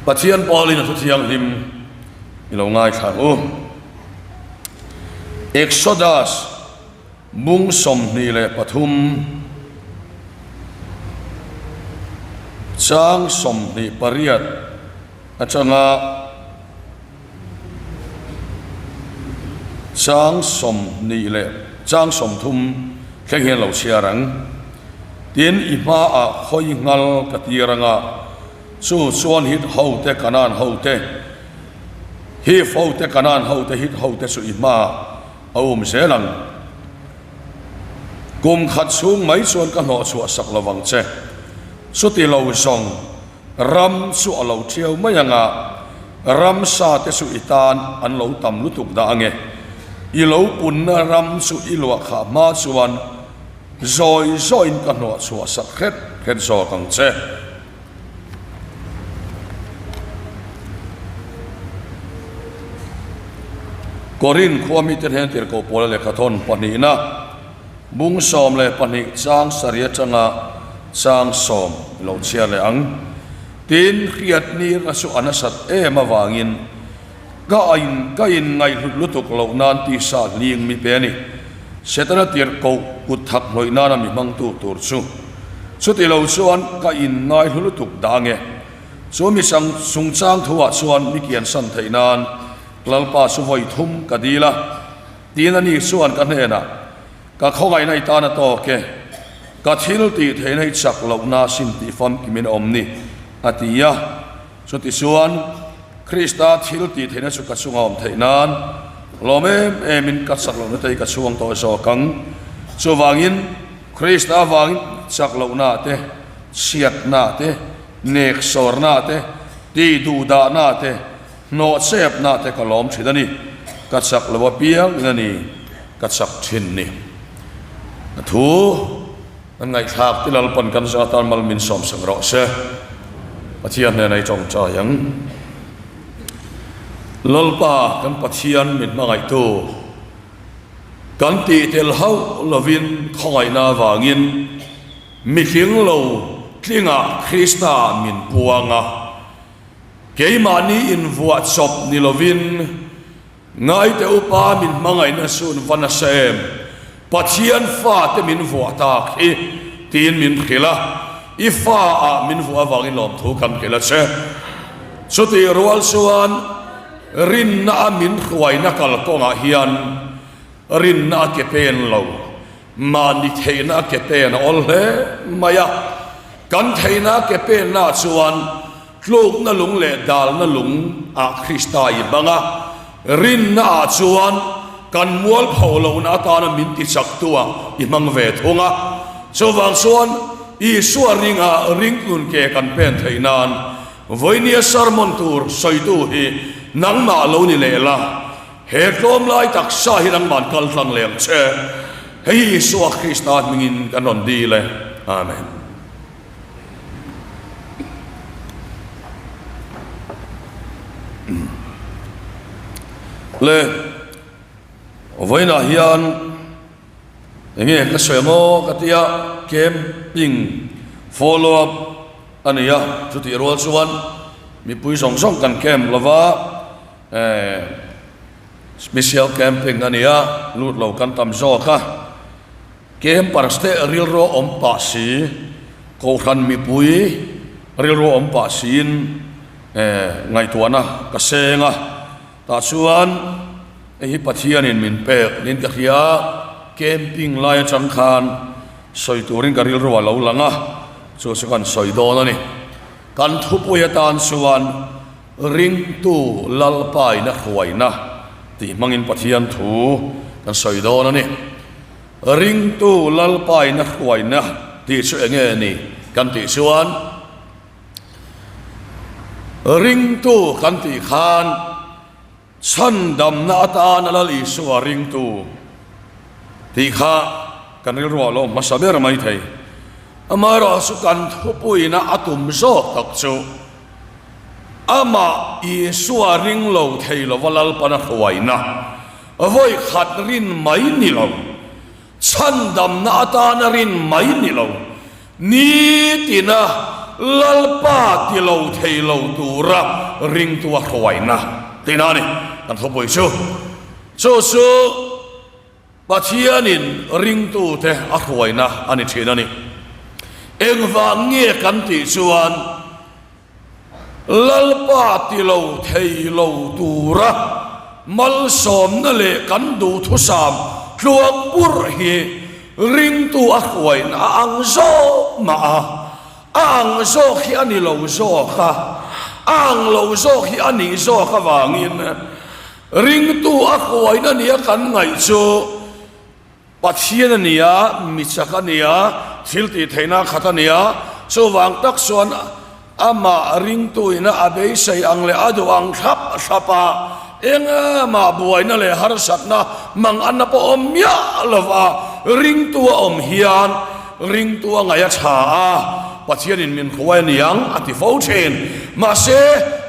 Pathian Paulin a thu thianghlim i lo ngaithla ang u. Exodus bung 23 chang 28 atanga Chang 20 leh chang 30 thleng hian lo chhiar ang. Tin, i hmaah khawi nghal ka tir anga, chu chuan Hit hote, Kanaan hote, Hiv hote, Kanaan hote, Hit hote chu i hmaah a um zel ang. Kum khat chhung mai chuan ka hnawhchhuah sak lo vang che. Chuti lo zawng. Ram chu a lo ṭhiau mai ang a, ramsa te chu i tan an lo tam lutuk dah ange. I lo punna ram chu i luah khah hma chuan zawi zawiin ka hnawh chhuah sak hret hret zawk ang che. Korin khua mite hnen tirhkoh pawla lehkhathawn pahnihna. Bung 12 chang sarih atanga chang sawm lo chhiar leh ang. Tin, hriat nirna chu a nasat em avangin ka in ka in ngaihhlut lutuk loh nan tisa hling mi pe a ni. Setana tirh koh kut thak hnawih nana mi hmangtu tur chu. Chuti lo chuan ka in ngaihlu lutuk dah ange. Chu mi chang chungchang thuah chuan mi kiansan theih nan Lalpa chu vawi thum ka dil a. Tin a ni chuan ka hnenah, Ka khawngaihna i tan a tawk e, ka thil tih theihna i chak lohna sin tih famkimin a awm ni, a ti a. Chutichuan, Krista thil tih theihna chu ka chunga awm theih nan lawm em emin ka chak lohna te hi ka chhuang tawh zawk ang. Chuvangin, Krista avangin chak lohna te, chhiatna te, neksawrna te, tihduhdahna te, Hnawh chepna te ka lawm thin a ni, ka chak lo apiang in a ni ka chak thin ni. A thu kan ngaihthlak ti Lalpan kan zah atan mal min sawmsak rawh se. Pathian hnenah i tawngtai ang. Lalpa kan Pathian min hmangaihtu, kan tih tel hauh lovin khawngaihna avangin mitling lo tlingah Krista min puang a. Keimahni invuah chawp ni lovin, Ngaite upa min hmangaihna sun va nasa em? Pathian fate min vuah tak hi tiin min hrilh a, i fa ah min vuah avangin lawmthu kan hrilh a che. Chutih rual chuan rinna a min hruaina kalkawngah hian rinna a ke pen lo. Mahni theihna a ke pen a awl hle mai a, kan theihna a ke penna chuan tlukna lung leh dalna lung ah Krista i hmang a, rinna ah chuan kan mualpho lohna atana min tichaktu ah i hmang ve thung a. Chuvang chuan Isua ringa ringtlun ke kan pen theih nan vawinia sermon tur sawitu hi nangmah lo ni leh la, He tlawm lai taksa hi nangman kal tlang leh ang che. Hei hi Isua Krista hmingin kan rawn dil e. Amen. Le, vawiinah hian enge ka sawi ang aw ka tia camping follow up a ni a, chutih rual chuan mipui zawng zawng kan camp lova, Special camping a ni a, lut lo kan tam zawk a. Campers te rilru a awm pah si, Kohhran mipui rilru a awm pah siin ngaihtuahna ka seng a. Tah chuan hei hi Pathianin min pek niin ka hria a, camping lai atang khan sawi turin ka rilru a lo lang a, chu chu kan sawi dawn a ni. Kan thupui atan chuan Ringtu Lalpaina hruaina tih hmangin Pathian thu kan sawi dawn a ni. Ringtu Lalpaina hruaina tih chu eng nge ni kan tih chuan, Ringtu kan tih khan chhandamna atana Lal Isua ringtu tih kha kan rilruah lo hmasa ber mai thei. Amaherawhchu kan thupuina a tum zawk tak chu, Amah Isua ring lo thei lova Lalpana hruaina vawi khat rin mai ni lo, chhandamna atana rin mai ni lo, nitina Lalpa ti lo thei lo tura ringtu a hruaina tihna a ni. Kan thupui chu chu chu Pathianin ringtute a hruaina a ni thin a ni. Engvang nge kan tih chuan Lalpa ti lo thei lo tura malsawmna leh kan duhthusam tluang purh hi ringtu a hruaina a ang zawk mah a, a ang zawk hi a ni lo zawk a, a ang lo zawk hi a nih zawk avangin ringtu a hruaina nia kan ngaih chu Pathian a ni a, mi chak a ni a, thil tih theihna a khat a ni a, chuvang tak chuan amah ringtuina a beisei ang leh a duh ang thlap thlap a, engmah buaina leh harsatna manganna pawh awm miah lova ringtu a awm hian ringtu a ngaih a tha a, Pathianin min hruai a ni ang a ti fo thin. Mahse,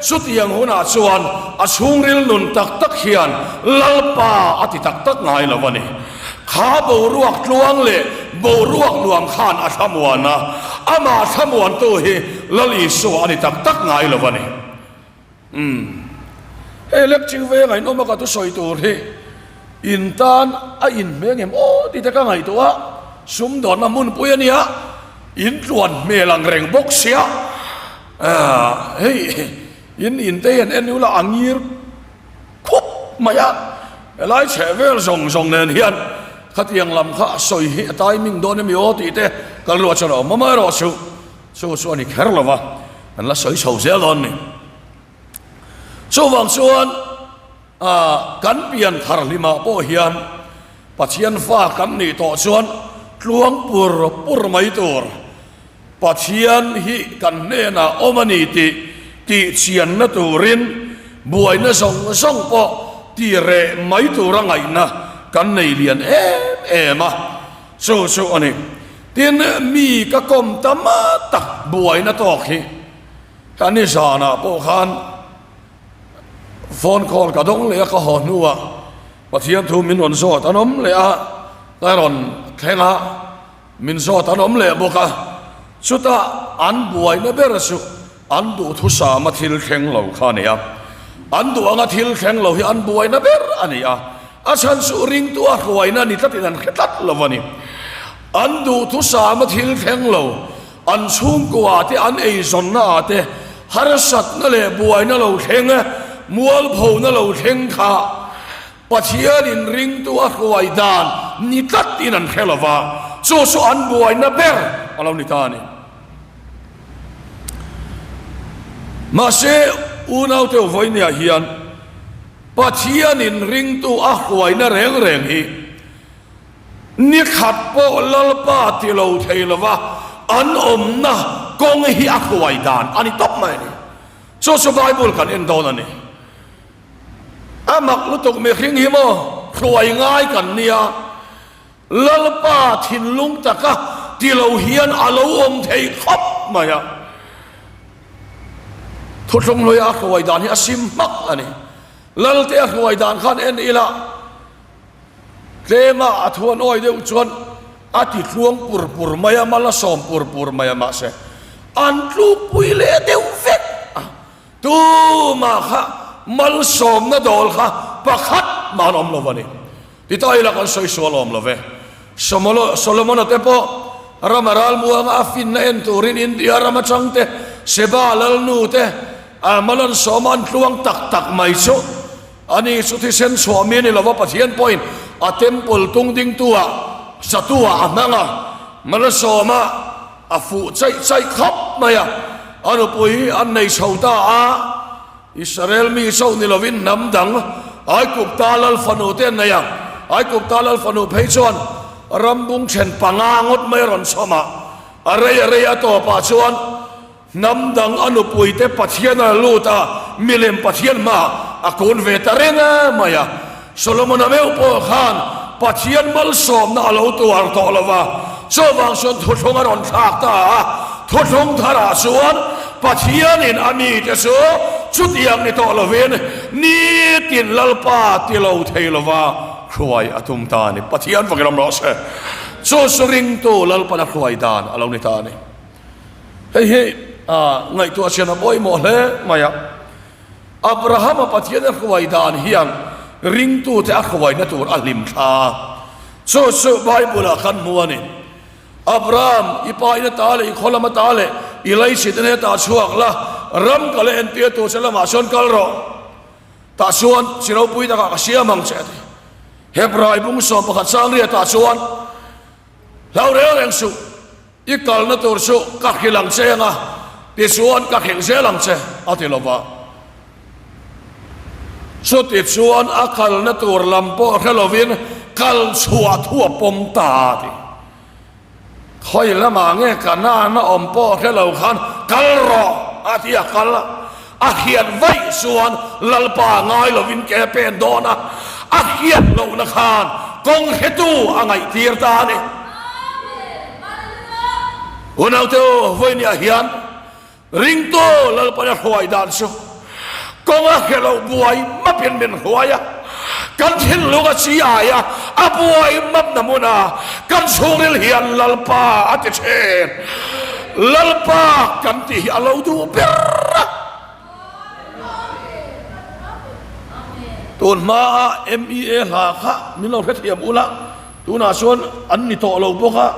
chutiang hunah chuan a chhungril nun tak tak hian Lalpa a ti tak tak ngai lo a ni. Kha boruak tluang leh boruak nuam khan a thlamuan a, amah thlamuantu hi Lal Isua a ni tak tak ngai lo a ni. Umm. Hei lecture ve ngainawm a ka thusawi tur hi in tan a inhmeh ngem aw tih te ka ngaihtuah a, sumdawnna hmunpui a nia, in tluan hmel ang reng bawk sia, aah hei in in te hian en ula a ngir khup mai a, helai chheh vel zawng zawng nen hian khatiang lam kha a sawi hi a timing dawn emi aw tih te ka luah chuan a awm amaherawhchu. Chu chu a ni kher lo va, kan la sawi chho zel dawn ni. Chuvang chuan kan pian thar hlimah pawh hian Pathian fa kan nih tawh chuan tluang pur pur mai tur Pathian hi kan hnenah awm a ni tih tih chianna turin buaina zawng zawng pawh ti reh mai tura ngaihna kan nei lian em em a. Chu chu a ni. Tin, mi ka kawm tam tak buaina tawk hi ka ni zanah pawh khan phone call ka dawng leh a, ka haw hnuah Pathian thu min rawn zawt an awm leh a, ka rawn thleng a, min zawt an awm leh bawk a. Chutah an buaina ber chu an duhthusama thil thleng lo kha a ni a. An duh anga thil thleng lo hi an buaina ber a ni a. A chhan chu ringtu a hruaina ni tlatin an hre tlat lo a ni. An duhthusama thil thleng lo, an chhungkua te, an eizawnna ah te harsatna leh buaina lo thleng, mualphona lo thleng kha Pathianin ringtu a hruai dan ni tlatin an hre lo va, chu chu an buaina ber a lo ni ta a ni. Mahse, unaute vawinia hian Pathianin ringtu a hruaina reng reng hi ni khat pawh Lalpa ti lo thei lova an awmna kawng hi a hruai dan a ni tawp mai a ni. Chu chu Bible kan en dawn a ni. A mak lutuk mihring hi maw hruai ngai kan nia, Lalpa thinlung taka ti lo hian a lo awm thei khawp mai a. Thuthlung hluaia a hruai dan hi a sim hmak a ni. Lalte a hruai dan khan en ila, tlema a thuan awi deuh chuan a ti tluang pur pur mai a, mal a sawm pur pur mai a, mahse an tlukpui leh deuh vek a. Tumah kha malsawmna dawl kha pakhat mah an awm lo a ni. Ti ta ila kan sawi sual awm lo ve. Solomona te pawh rama ralmuanga a finna en turin India ram atang te Seba lalnu te mal an sawm a, an tluang tak tak mai chu a ni. Chu thisen chhuah mi a ni lo va, Pathian pawhin a temple tung dingtu ah satu ah a hmang a, mal a sawm a. A fuh chaih chaih khawp mai a, a nupui an nei chho ta a. Israel mi chauh ni lovin hnam dang Aigupta lal fanu te an nei a. Aigupta lal fanu phei chuan ram bung then panga ngawt mai a rawn chhawm a, a rei a rei a tawpah chuan hnam dang a nupui te Pathian a la lut a, milem Pathian hmaah a kun ve ta reng mai a. Solomona meuh pawh khan Pathian malsawmna a lo tuar tawh lo va, chuvang chuan thuthlung a rawn thlak ta a. Thuthlung tharah chuan Pathianin a mite chu chutiang ni tawh lovin nitin Lalpa ti lo thei lova hruai a tum ta a ni. Pathian vakin awm rawh se. Chu chu ringtu Lalpan a hruai dan a lo ni ta a ni. Hei hi. ngaihtuah chian a pawimawh hle mai a. Abrahama Pathian a hruai dan hian ringtute a hruaina tur a hlim thla a, chu chu Bible-ah kan hmu a ni. Abraham, i pa in ata leh i khaw lam ata leh i leichhit in hetah chhuak la, ram ka la entir tur che lamah chuan kal rawh. Tah chuan chi ropui takah ka siam ang che a ti. Hebrai bung 11 chang riatah chuan, Hlau reng reng suh, i kalna tur chu ka hrilh ang che anga, tichuan ka hrilh zel ang che a ti lova. Chutichuan a kalna tur lam pawh hre lovin kal chhuah thu a pawm ta a ti. Khawi lamah nge Kanaan a awm pawh hre lo khan kal rawh a ti a kal a. A hriat vaih chuan Lalpa ngai lovin ke a pen dawn a, a hriat lohna khan kawng hretu a ngaihtir ta a ni. Unaute u, vawinia hian Ringtu Lalpan a hruai dan chu kawng a hre lo buai mapin min hruai a, kan thinlung a chi ai a, a buai mapna hmuna kan chhungril hian Lalpa a ti thin. Lalpa kan tih hi a lo duh ber a. Tun hmaa MEA hla kha min lo hrethiam ula, tunah chuan an ni tawh lo bawk a.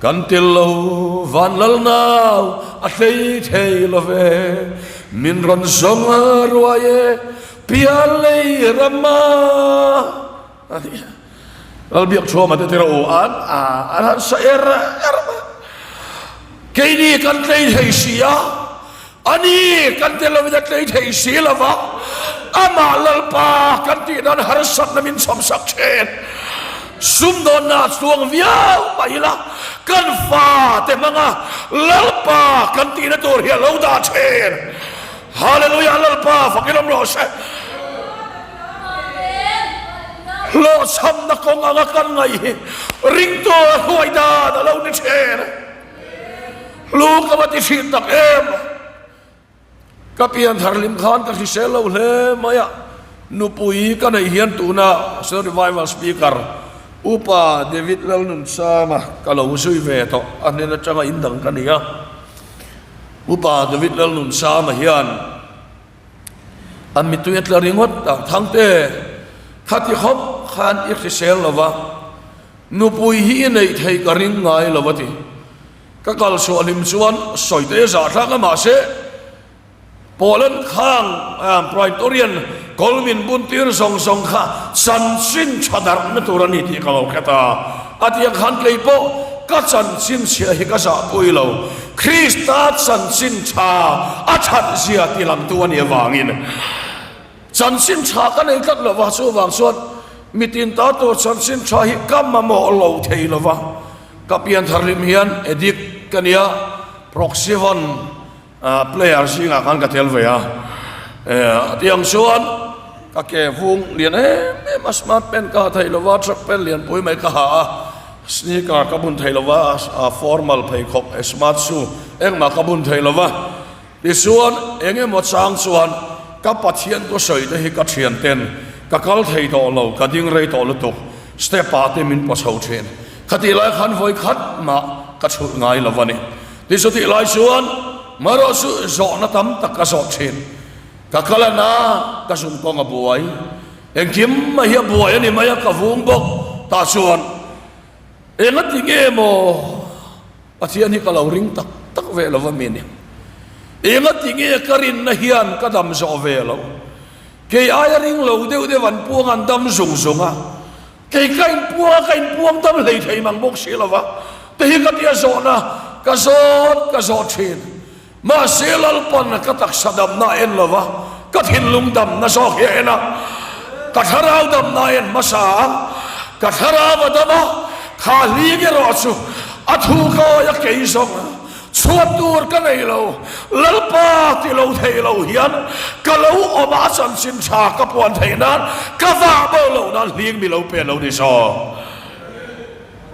Kan tel lo van lal nau a hlei thei lo ve, min rawn zawng a ruai e pial lei ram a a ti a. Lalbiak Thuama te tira u an a an han sa er er a. Keini kan tlei thei si a, ani kan tel lovin a tlei thei si lo va, amah Lalpa kan tih nan harsatna min chhawmsak thin. Sumdawnna a chuang viau mah ila, kan fate hmanga Lalpa kan tihna tur hi a lo dah thin. Hallelujah Lalpa fakin awm rawh se. Hlawhchhamna kawng anga kan ngaih hi ringtu a hruai dan a lo ni thin. Lu ka va ti thin tak em! Ka pian thar hlim khan ka hrisel lo hle mai a, nupui ka neih hian tuna Sir Revival Speaker Upa David Lalnunsanga ka lo zui ve tawh, a hnen atanga indang ka ni a. Upa David Lalnunsanga hian a mittui a tla ringawt a, Thangte, khati khawp khan i hrisel lo va, nupui hi i neih theih ka ring ngai lo a ti. Ka kal chhuah hlim chuan sawi te zah thlak a mahse Poland khang Praetorian kawl min bun tir zawng zawng kha chanchin tha darhna tur a ni tih ka lo hre ta. A tiang khan kei pawh ka chanchin chhia hi ka zahpui lo. Krista chanchin tha a that zia ti langtu a nih avangin chanchin tha ka nei tlat lo va, chuvang chuan mitin ta tur chanchin tha hi ka mamawh lo thei lo va. Ka pian thar hlim hian addict ka nia, Proxyvan player zingah khan ka tel ve a, tiang chuan ka ke vung lian em em a, smart pant ka ha thei lova, track pant lian pui mai ka ha a, sneaker ka bun thei lova, formal pheikhawk smart shoe engmah ka bun thei lova. Tichuan, eng emaw chang chuan ka Pathian thusawi te hi ka thian ten ka kal thei tawh lo, ka ding rei tawh lutuk, step ah te min paw chho thin. Khatih lai khan vawi khat mah ka chhulh ngai lo a ni. Tichutih lai chuan marawh chu zawhna tam tak ka zawh thin. Ka kal a na, ka zun kawng a buai. Engkim mai hi a buai a ni mai a, ka vung bawk. Tah chuan engati nge maw? Pathian hi ka lo ring tak tak ve lo va mi ni. Engati nge ka rinna hian ka dam zawh ve lo? Kei aia ring lo deuh deuh an puang an dam zung zung a, kei ka inpuang a, ka inpuang dam hlei thei mang bawk si lo va, te hi ka tia zawhna ka zawt ka zawt thin. Mahse Lalpan ka taksa damna a en lo va, ka thinlung damna zawk hi a en a, ka thlarau damna a en hmasa a, ka thlarau a dam a, kha hling erawh chu a thu ka awih a kei zawng chhuat tur ka nei lo, Lalpa ti lo thei lo hian ka lo awm a, a chanchin tha ka puan theih nan ka vah bo loh nan hling mi lo pe lo ni zawk.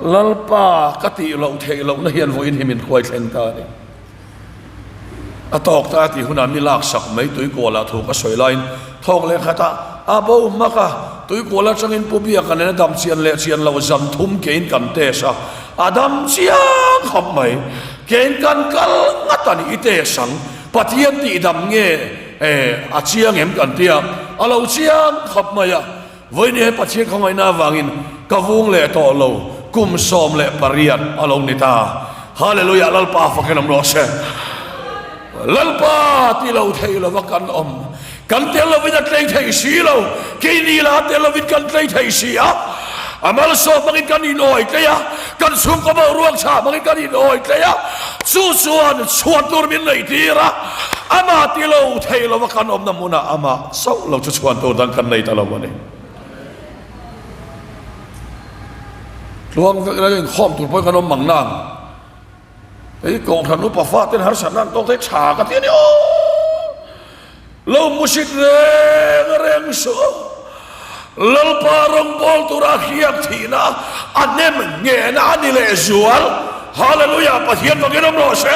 Lalpa ka tih loh theih lohna hian vawiin hi min hruai thleng ta a ni. A tawk ta tih hunah mi laksak mai tuikualah thu ka sawi laiin thawk leh khatah a bo hmak a, tuikual atangin Pu Biaka nen a dam chian leh chian loh zan thum kein kan test a, a dam chiang khawp mai. Kein kan kal ngat a ni i te sang. Pathian tihdam nge a chiang em kan tia a lo chiang khawp mai a. Vawiin he Pathian khawngaihna avangin ka vung leh tawh lo kum 18 a lo ni ta. Hallelujah Lalpa fakin awm rawh se. Lalpa ti lo thei lova kan awm. Kan tel lovin a tlei thei si lo. Keini lah a tel lovin kan tlei thei si a. A malsawm hmangin kan inawi tlei a, kan chhungkaw boruak chhah hmangin kan inawi tlei a. Chu chuan chhuan tur min neih tir a, amah ti lo thei lova kan awmna hmunah amah chauh lo chu chhuan tur dang kan nei ta lo a ni. Tluang vek ila inkhawm tur pawhin kan awm mang nang. Hei kohhran upa faten harsatna an tawk thei tha ka ti a ni aw. Lo musit reng reng suh. Lalpa rawngbawl tura hriak thihna a hnem nghehna a ni leh zual. Hallelujah Pathian fakin awm rawh se.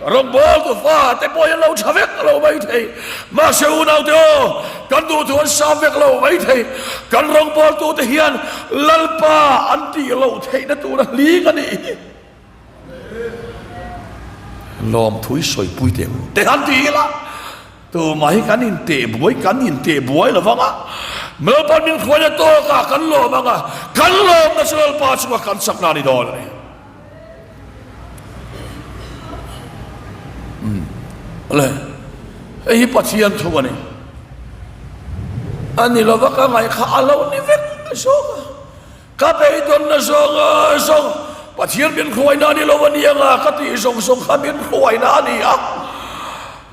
Rawngbawltu fate pawh hi an lo tha vek lo mai thei. Mahse unaute aw, kan duhthu an sam vek lo mai thei. Kan rawngbawltute hian Lalpa an tih loh theihna tura hling a nih hi. Lawmthu i sawipui teh u te han ti ila, tumah hi kan inteh buai kan inteh buai lo vang a, Lalpa'n min hruaina tawkah kan lawm ang a, kan lawmna chu Lalpa chunga kan chakna a ni dawn a ni. Le, hei hi Pathian thu a ni. A ni lova ka ngaih kha a lo ni vek zawk a. Ka beidawnna zawng zawng Pathian min hruaina a ni lo a ni anga ka tih zawng zawng kha min hruaina a ni a.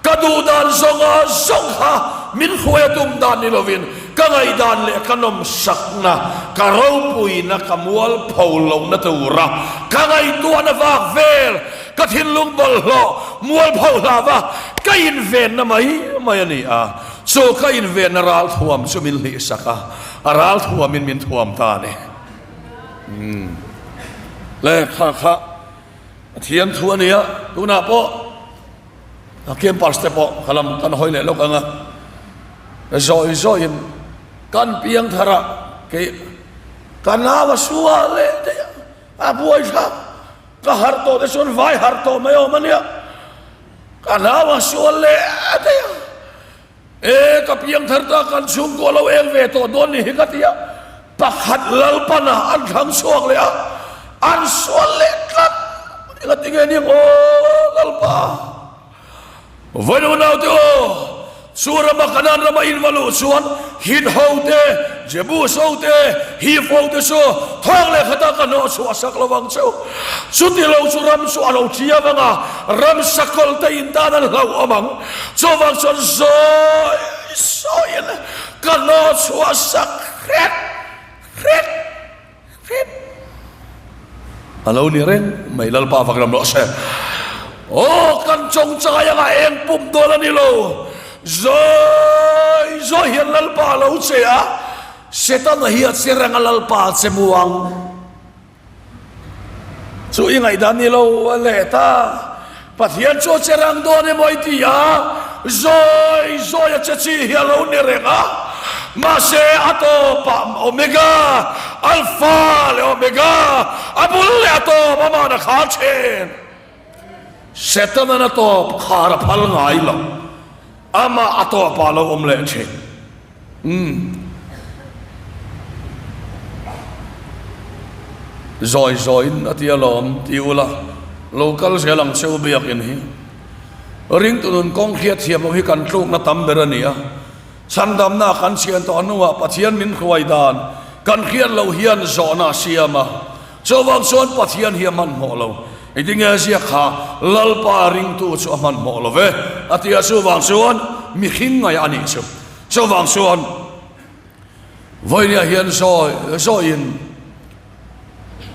Ka duh dan zawng zawng kha min hruai a tum dan ni lovin ka ngaihdan leh ka nawmsakna, ka ropuina, ka mualpho lohna tura ka ngaihtuahna vak vel, ka thinlung bawlhhlawh mualpho hlava ka invenna mai mai a ni a. Chu ka invenna ralthuam chu min hlihsak a, a ralthuamin min thuam ta a ni. Le kha kha Pathian thu a nia, tunah pawh a campus te pawh ka lam kan hawi leh lawk ang a, zawi zawiin kan piang thar a, kei ka nau a sual leh daih a, a buai thlak, ka harh tawh te chuan vai harh tawh mai awm a nia, ka nau a sual leh daih a. E, ka piang thar ta, kan chhungkaw lo eng ve tawh dawn ni hi ka ti a, pakhat Lalpana an thlang chhuak leh a, an sual leh tlat eng ti nge ning aw Lalpa. Vawi unaute aw, chu rama Kanan rama in va luh chuan Hit ho te, Jebus ho te, Hiv ho te chu thawk leh khatah ka hnawh chhuah sak lo vang cheu. Chuti lo chu ram chu a lo ṭiau ang a, ram sakawlh te in tan an hlauhawm ang. Chuvang chuan zawi zawiin ka hnawh chhuah sak hret hret hret a lo ni reng mai. Lalpa vak ram rawh se. Aw kan chawngchai anga eng pum dawn a ni lo. Zawi zawi hian Lalpa a lo che a, Setana hi a che reng a Lalpa a che muang. Chu i ngaihdan ni lo a leh ta. Pathian chu a che rang dawn emaw i ti a, zawi zawi a che chi hi a lo ni reng a. Mahse a tawpah Omega, Alpha leh Omega, a bul leh a tawp ama'n a khar thin. Setanan a tawp khar a phal ngai lo. Amah a tawpah a lo awm leh thin. Umm. Zawi zawiin a ti alawm ti ula, lo kal zel ang che u biakin hi. Ringtu nun kawng hriat thiam loh hi kan tlukna tam ber a ni a. Chhandamna kan chhian tawh hnuah Pathian min hruai dan kan hriat loh hian zawhna a siam a. Chuvang chuan Pathian hi a hmanhmawh lo. Engtinge ziak kha Lalpa ringtu chu a hmanhmawh lo ve a ti a, chuvang chuan mihring ngaih a nih chu. Chuvang chuan vawinia hian zawi zawiin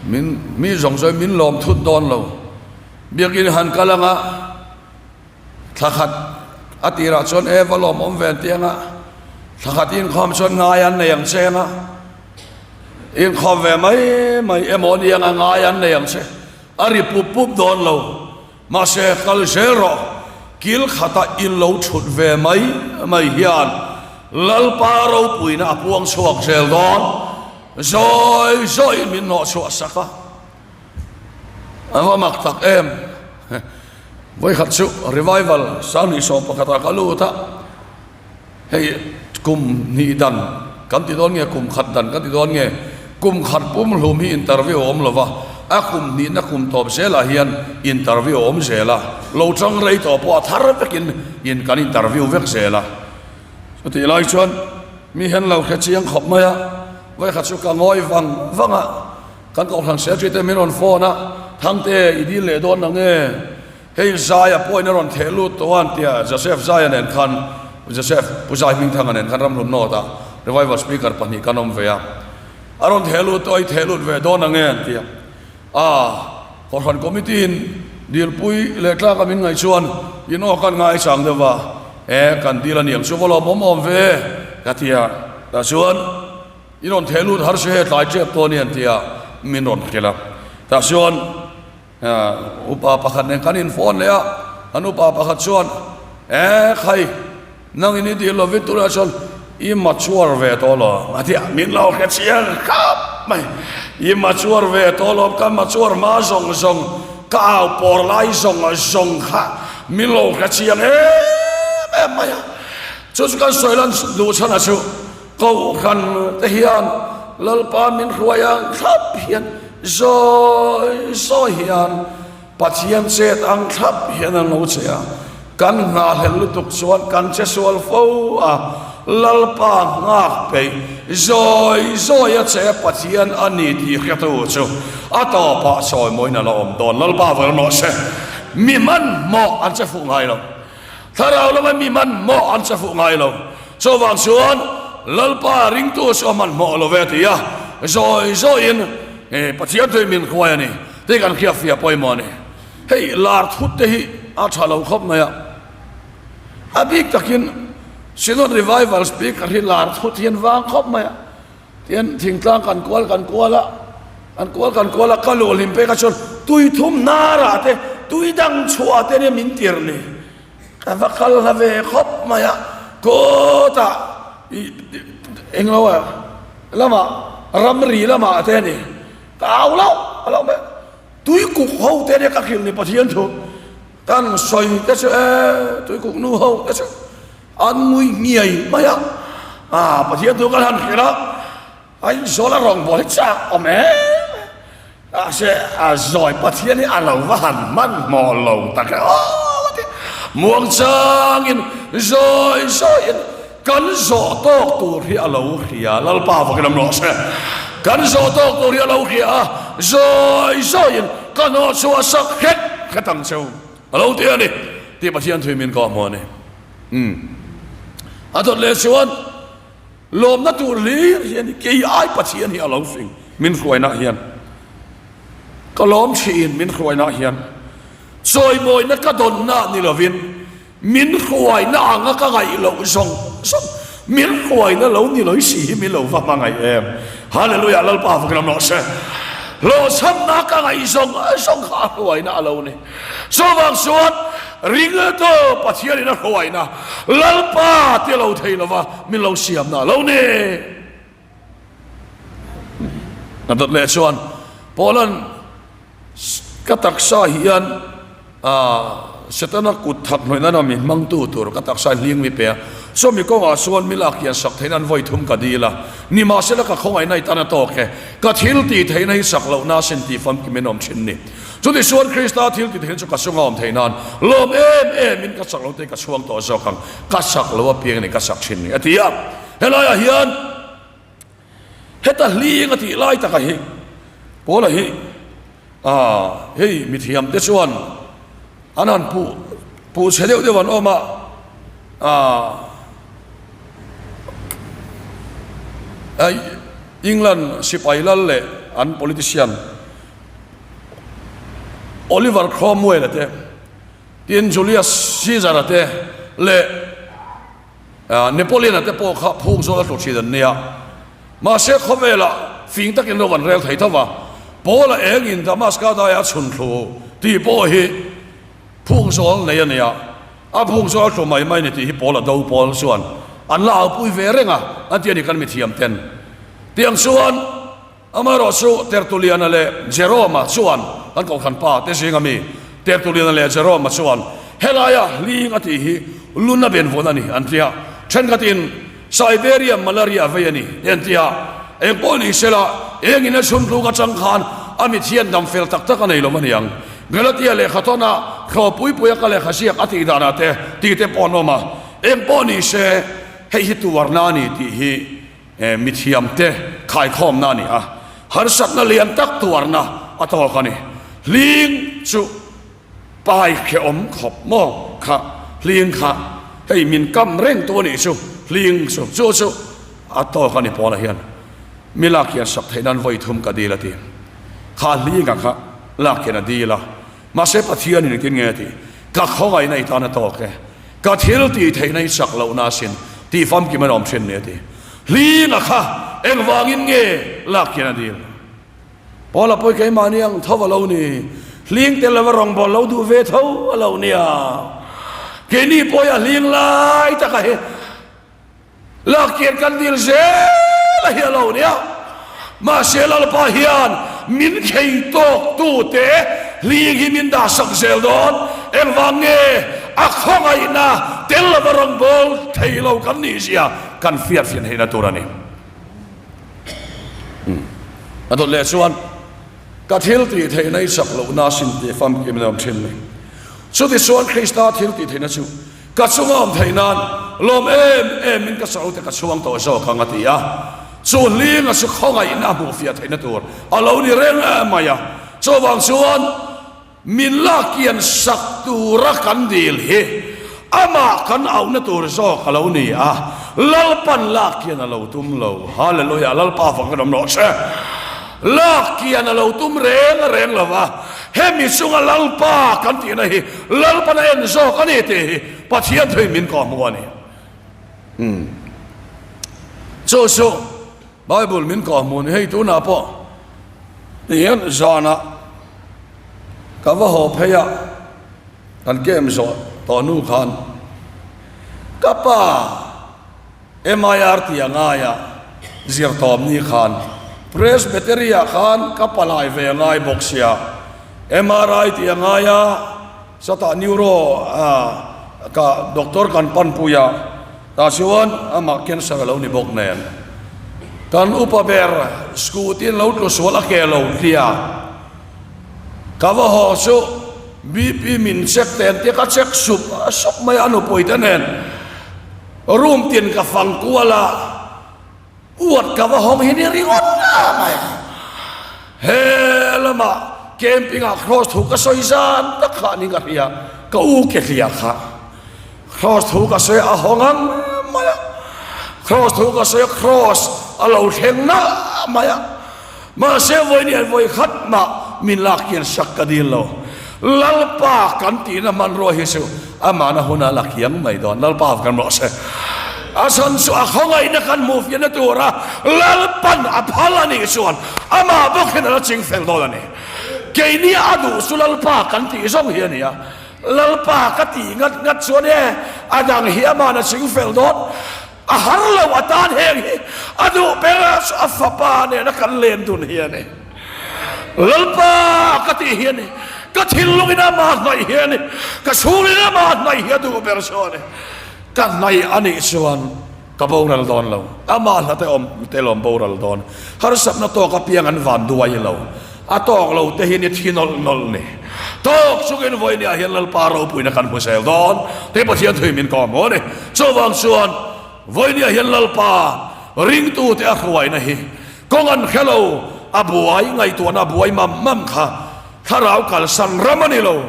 min mi zawng zawin min lawm thut dawn lo. Biakin han kal anga thla khat a tirah chuan e va lawm awm ve an ti anga thla khat inkhawm chuan ngai an nei ang che anga inkhawm ve mai mai emaw ni anga ngai an nei ang che a ri pup pup dawn lo. Mahse, kal zel rawh, kil khata i lo thut ve mai mai hian Lalpa ropuina a puang chhuak zel dawn. Zawi zawiin min hnawh chhuah sak a, a va mak tak em! Vawikhat chu Revival 2011 ah ka lut a, hei kum hnih dan kan ti dawn nge kum khat dan kan ti dawn nge kum khat pumhlum hi interview a awm lo va, a kum hnihna kum tawp zelah hian interview a awm zel a, lo tang rei tawh pawh a thar vekin in kan interview vek zel a. Chutih lai chuan mi hian lo hre chiang khawp mai a, vawikhat chu ka ngawi vang vang a. Kan kohhran secretary te min rawn phone a, Thangte i dil leh dawn nang e, hei Zaia pawhin a rawn theh lut tawh a an ti a, Joseph Zaia nen khan, Joseph Pu Zai Hmingthanga nen khan Ramhlun North ah Revival Speaker pahnih kan awm ve a, a rawn theh lut tawh a, i theh lut ve dawn nang e an ti a, ah kohhran committee in dilpui leh tlak a min ngaih chuan in aw kan ngaichang deuh va, e kan dil a niang chu va lawmawm awm ve ka ti a, tah chuan. I rawn theh lut har si he tlai tep tawh a ni an ti a, min rawn hrilh a. Tah chuan upa pakhat nen kan infawn leh a, kan upa pakhat chuan, E khai, nangin i dil lovin tunah chuan i mature ve tawh lo a ti a, min lo hre chiang khap mai. I mature ve tawh lo, ka mature hma zawng zawng, ka au pawr lai zawng zawng kha min lo hre chiang em em mai a. Chu chu kan sawi lan duh chhan a chu. Kohhran te hian Lalpa min hruai ang thlap hian zawi zawi hian Pathian chet ang thlap hian an lo che a, kan nghahhlelh lutuk chuan kan che sual fo a, Lalpa nghak peih zawi zawi a che Pathian a ni tih hretu chu a tawpah sawimawiin a la awm dawn. Lalpa vawih rawh se, mi hmanhmawh an che fuh ngai lo. Thlarau lama mi hmanhmawh an che fuh ngai lo. Chuvang chuan Lalpa ringtu chu a hmanhmawh lo ve ti a, zawi zawiin Pathian tui min hruai a ni tih kan hriatfiah pawimawh a ni. Hei lar thut te hi a tha lo khawp mai a, a bik takin Synod Revival Speaker hi lar thut hian vang khawp mai a. Tihian thingtlang kan kual kan kual a, kan kual kan kual a, ka luh hlim pek a chuan tui thum hnarah te, tui dang chhuah te nia min tir ni. Ka va kal hla ve khawp mai a, kawtah ih englo a lamah ramri lamah te a ni, ka au loh a lo mai a, tui kuk ho te nia ka hrilh ni Pathian thu kan sawi te chu e tui kuk nu ho te chu. An ngui ngiai mai a, ah Pathian thu kan han hrilh a, Aizawl a rawngbâwl hi chak awm em? Mahse a zawi Pathian hi a lo va han hmanhmawh lo tak e aw a ti. Muangchangin zawi zawiin kan zawh tawk tur hi a lo hria, Lalpa vakin awm rawh se. Kan zawh tawk tur hi a lo hria a, zawi zawiin ka hnawh chhuah sak hret hret ang cheu. A lo ti a ni tih Pathian thui min kawh hmu a ni. Umm. A dawt leh chuan lawmna tur hlir hi a ni. Kei ai Pathian hi a lo fing min hruainaah hian. Ka lawm thin min hruainaah hian. Chawimawina ka dawnna ni lovin min hruaina anga ka ngaih loh zawng zawng min hruaina lo ni loi si hi min lo va hmangaih em. Hallelujah Lalpa fakin awm rawh se. Hlawhchhamna ka ngaih zawng zawng kha a hruaina a lo ni. Chuvang chuan ringtu Pathianin a hruaina Lalpa ti lo thei lova min lo siamna a lo ni. A dawt leh chuan Paula'n ka taksa hian Setana kut thak hnawih nana mi hmangtu tur ka taksa hling mi pe a, chumi kawngah chuan mi lak hian sak theihna an vawi thum ka dil a, nimahsela ka khawngaihna i tan a tawk e, ka thil tih theihna hi sak lohna a sin tih famkim in awm thin ni. Chuti chuan Krista thil tih theihna chu ka chunga awm theih nan lawm em em in ka sak lo te ka chhuang tawh zawk ang, ka sak lo apiang in ka sak thin ni a ti a. Helaiah hian heta hling a tih lai taka hi Paula hi ah hei mithiam te chuan an han puh puh chhe deuh deuh an awm a ah England sipai lal leh an politician Oliver Cromwell a te tin Julius Caesar a te leh Napoleon-a te pawh kha phung zawl a tlu thin an nia. Mahse khawvelah fing takin lo an rel thei tho va, Paula engin Damaska daia a chhun thlu tih pawh hi phung zawl nei a nia. A phung zawl a tlu mai mai ni tih hi Paula do pawl chuan an la aupui ve reng a, an ti a ni kan mithiam ten. Tiang chuan Amaherawhchu Tertullian-a leh Jerome-a chuan kan kohhran pa te zinga mi. Tertullian-a leh Jerome-a chuan helaia hling a tih hi luna benvawn a ni an ti a, thenkhatin Siberia malaria vei a ni te an ti a, engpawh ni sela engin a chhun tluk atang khan a mit hian dam fel tak tak a nei lo a niang. Galatia lehkha tawna thlawhpui puia ka lehkha ziak a tih danah te tih te pawh an awm a, engpawh ni se hei hi tuarna a ni tih hi Mithiamte khaikhawmna a ni a, harsatna lian tak tuarna a tawk a ni. Hling chu pai hrehawm khawp maw kha hling kha hei min kam reng tu a nih chu hling chu chu chu a tawk a ni Paula hian mi lak hian sak theih nan vawi thum ka dil a ti. Kha hlinga kha lak hian a dil a, mahse Pathianin engtin nge a tih? Ka khawngaihna i tan a tawk e. Ka thil tih theihna i chak lohna asin tih famkim an awm thin ni a ti. Hlinga kha engvangin nge lak hian a dil? Paula pawi keimahni ang tho a lo ni. Hling tel lova rawngbâwl lo duh ve tho a lo nia. Keini pawi a hling lai taka hi. Lakhian kan dil zel a hi a lo nia. Mahse Lalpa hian min khei tawk tute hling hi min dah sak zel dawn. Engvang nge a khawngaihna tel lova rawngbâwl thei lo kan nih zia kan fiahfian theihna tur a ni. A dawt leh chuan ka thil tih theihna i chak lohna a sin tih famkim in a awm thin mai. Chutichuan Krista thil tih theihna chu Ka chunga awm theih nan lawm em em in ka saute ka chhuang tawh zawk ang a ti a. Chu hlinga chu khawngaihna a hmuhfiah theihna tur a lo ni reng mai a. Chuvang chuan min lakian sak tura kan dil hi amah kan auhna tur zawk a lo ni a, Lalpan lakian a lo tum lo. Hallelujah! Lalpa vang kan awm rawh se. Lakian a lo tum reng reng lo va, hemi chunga Lalpa kan tihna hi Lalpan a en zawk a ni tih hi Pathian thuin min kawh hmu a ni. Umm. Chu chu Bible min kawh hmu a ni. Hei tunah pawh tihian zanah ka va haw phei a, kan camp zawh tawh hnu khan ka pa, MIR tih a ngai a, zirtawm ni khan Presbytery ah khan ka palai ve a ngai bawk sia, MRI tih a ngai a, chutah neuro ka doctor kan panpui a, tah chuan amah cancer a lo ni bawk nen kan upa ber scooty in lo tlu sual a ke lo tlia ka va haw chu BP min check te an tia ka check sup sup mai a nupui te nen. Room tin ka fang kual a, uat ka va hawng hi ni ringawt a mai a. He lamah camping ah cross thu ka sawi zan tak kha ni ka hria, ka u ke hlia kha cross thu ka sawi a hawng ang mai a, cross thu ka sawi a cross a lo thleng nalh mai a. Mahse vawiin vawi khat mah min lak hian sak ka dil lo. Lalpa kan tihna hmanrua hi chu amahna huna la kiang mai dawn. Lalpa kan rawh se. A chhan chu a khawngaihna kan hmuh fiahna tura Lalpan a phal a nih chuan amah bawk hian a la ching fel dawn a ni. Keini a duh chu Lalpa kan tih zawng hi a ni a. Lalpa ka tih ngat ngat chuan e a dang hi amahna ching fel dawn. A har lo a tan heng hi a duh ber a chu a fapa nena kan len dun hi a ni. Lalpa ka tih hi a ni. Ka thinlungin ama hnaih hi a ni. Ka chhungin ama hnaih hi a duh ber chu a ni. Ka hnaih a nih chuan ka boral dawn lo. Ama hlate awm te lawm boral dawn. Harsatna tawk apiang an van duai lo. A tawk lo te hi ni thi nawlh nawlh ni. Tawk chungin vawinia hian Lalpa ropuina kan hmu zel dawn tih Pathian thui min kawm maw ni. Chuvang chuan vawinia hian Lalpa ringtute a hruaina hi kawng an hre lo, a buai ngaihtuahna a buai mam mam kha thlarau kalsan ram a ni lo.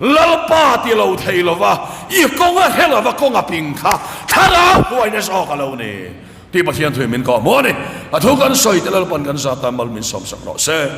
Lalpa ti lo thei lova i kawng a hre lova kawng a ping kha thlarau hruaina zawk a lo ni. Tih Pathian thui min kawh hmuh a ni. A thu kan sawi te Lalpan kan zat a mal min sawmsak rawh se.